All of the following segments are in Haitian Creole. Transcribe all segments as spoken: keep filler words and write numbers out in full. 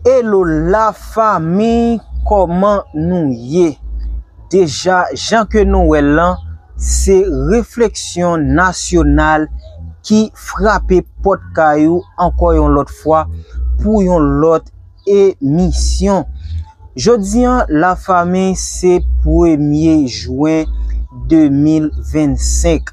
Hello la fanmi, kòman nou ye? Deja, jan ke nou wè l lan, se refleksyon nasyonal ki frape pòt kay ou ankò yon lòt fwa pou yon lòt emisyon. Jodi an, la fanmi, se premye jen de mil vennsenk.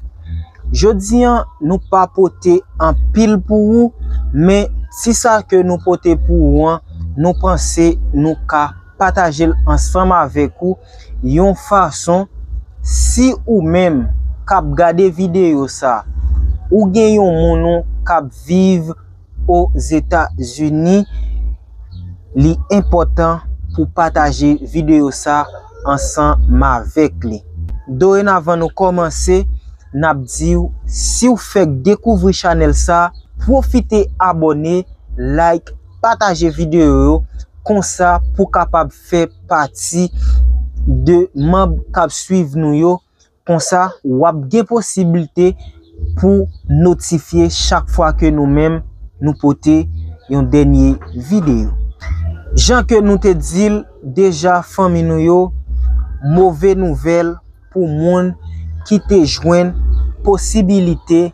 Jodi an, nou pa pote anpil pou ou, men ti sa ke nou pote pou ou an, nou panse nou ka pataje l ansanm avèk ou yon fason, si ou menm k ap gade videyo sa, ou gen yon moun ou k ap viv Ozetazini, li enpòtan pou pataje videyo sa ansanm avèk li. Dorenavan nou kòmanse, n ap di w, si w fèk dekouvri chanèl sa, pwofite abòne, like, pataje videyo yo, konsa pou kapab fè pati de manm k ap swiv nou yo. Konsa, w ap gen posiblite pou notifye chak fwa ke nou menm nou pote yon dènye videyo. Jan ke nou te di l deja, fanmi nou yo, move nouvèl pou moun ki te jwenn posibilite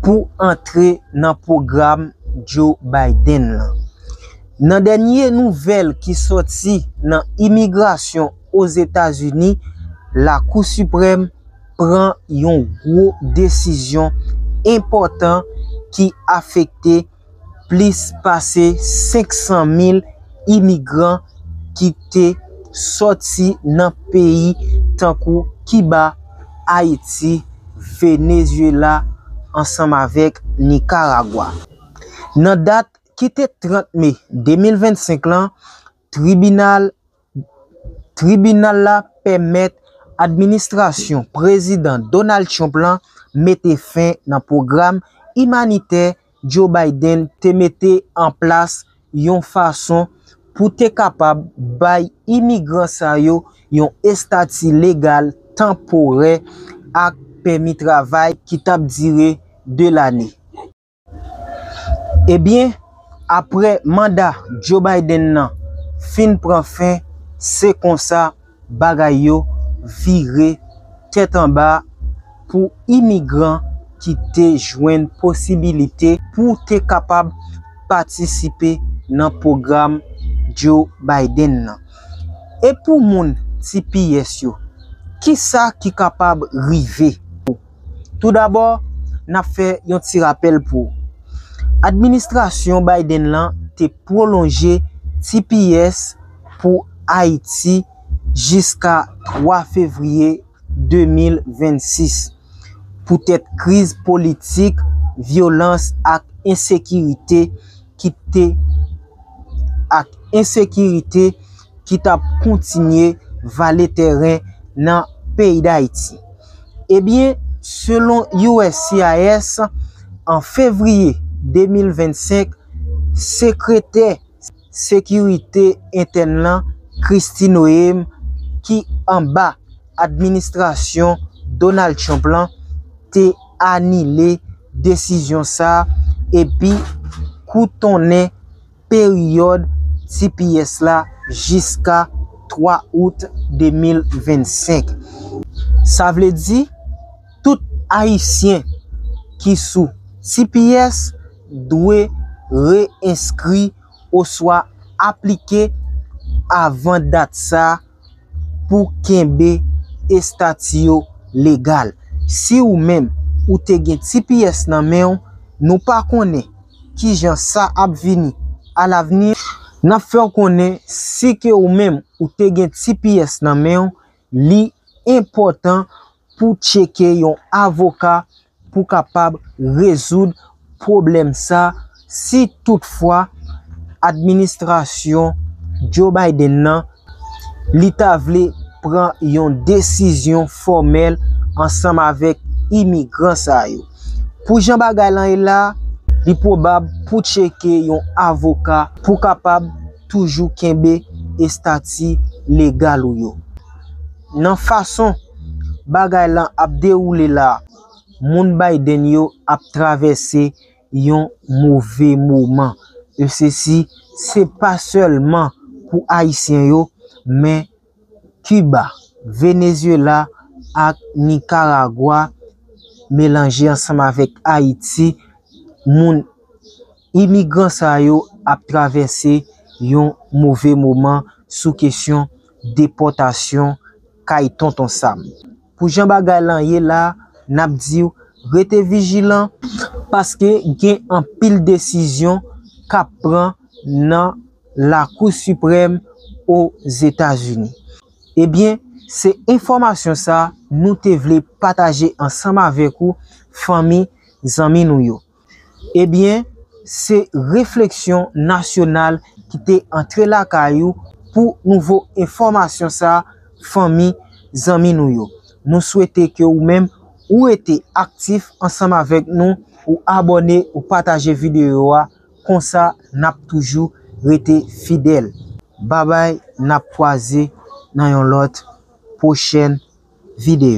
pou antre nan pwogram Joe Biden lan. Nan dènye nouvèl ki sòti nan imigrasyon Ozetazini, Lakou Siprèm pran yon gwo desizyon enpòtan ki afekte plis pase senk san mil imigran ki te sòti nan peyi tankou Kiba, Ayiti, Venezuela, ansanm avèk Nikaragwa. Nan dat ki te trant me de mil vennsenk lan, tribinal, tribinal la pèmèt administrasyon Prezidan Donald Trump lan mete fen nan pwogram imanitè Joe Biden te mete an plas yon fason pou te kapab bay imigran sa yo yon estati legal tanporè ak pèmi travay ki t ap dire de lane. Ebyen, apre manda Joe Biden nan fin pran fen, se konsa bagay yo vire tèt anba pou imigran ki te jwenn posibilite pou te kapab patisipe nan pwogram Joe Biden nan. E pou moun T P S yo, kisa ki kapab rive? Toudabò, n ap fè yon ti rapèl pou ou. Administrasyon Biden lan te pwolonje T P S pou Ayiti jiska twa fevriye de mil vennsis, poutèt kriz politik, vyolans ak ensekirite ki te, ak ensekirite ki t ap kontinye vale tèren nan peyi Dayiti. Ebyen, selon U S C I S, an fevriye de mil vennsenk, sekretè sekirite entèn lan, Kristi Noem, ki anba administrasyon Donald Trump lan, te anile desizyon sa a epi koutonnen peryòd T P S la jiska twa out de mil vennsenk. Sa vle di, tout Ayisyen ki sou T P S dwe reyenskri oswa aplike avan dat sa a pou kenbe estati yo legal. Si ou menm ou te gen T P S nan men w, nou pa konnen kijan sa ap vini alavni, n ap fè w konnen si ke ou menm ou te gen T P S nan men w, li enpòtan pou tcheke yon avoka pou kapab rezoud pwoblèm sa, si toutfwa administrasyon Joe Biden nan, li ta vle pran yon desizyon fòmèl ansanm avèk imigran sa yo. Pou jan bagay lan ye la, li pwobab pou tcheke yon avoka pou kapab toujou kenbe estati legal ou yo. Nan fason bagay lan ap dewoule la, moun Biden yo ap travèse yon move moman. E sesi, se pa sèlman pou Ayisyen yo, men Kiba, Venezyela ak Nikaragwa melanje ansanm avèk Ayiti, moun imigran sa yo ap travèse yon move moman sou kesyon depòtasyon kay Tonton Sam. Pou jan bagay lan ye la, n ap di w rete vijilan, paske gen anpil desizyon k ap pran nan Lakou Siprèm Ozetazini. Ebyen, se enfòmasyon sa nou te vle pataje ansanm avèk ou, fanmi, zanmi nou yo. Ebyen, se refleksyon nasyonal ki te antre lakay ou pou nouvo enfòmasyon sa, fanmi, zanmi nou yo. Nou swete ke ou menm, ou rete aktif ansanm avèk nou, ou abòne, ou pataje videyo a, konsa n ap toujou rete fidèl. Babay, n ap kwaze nan yon lòt pwochèn videyo.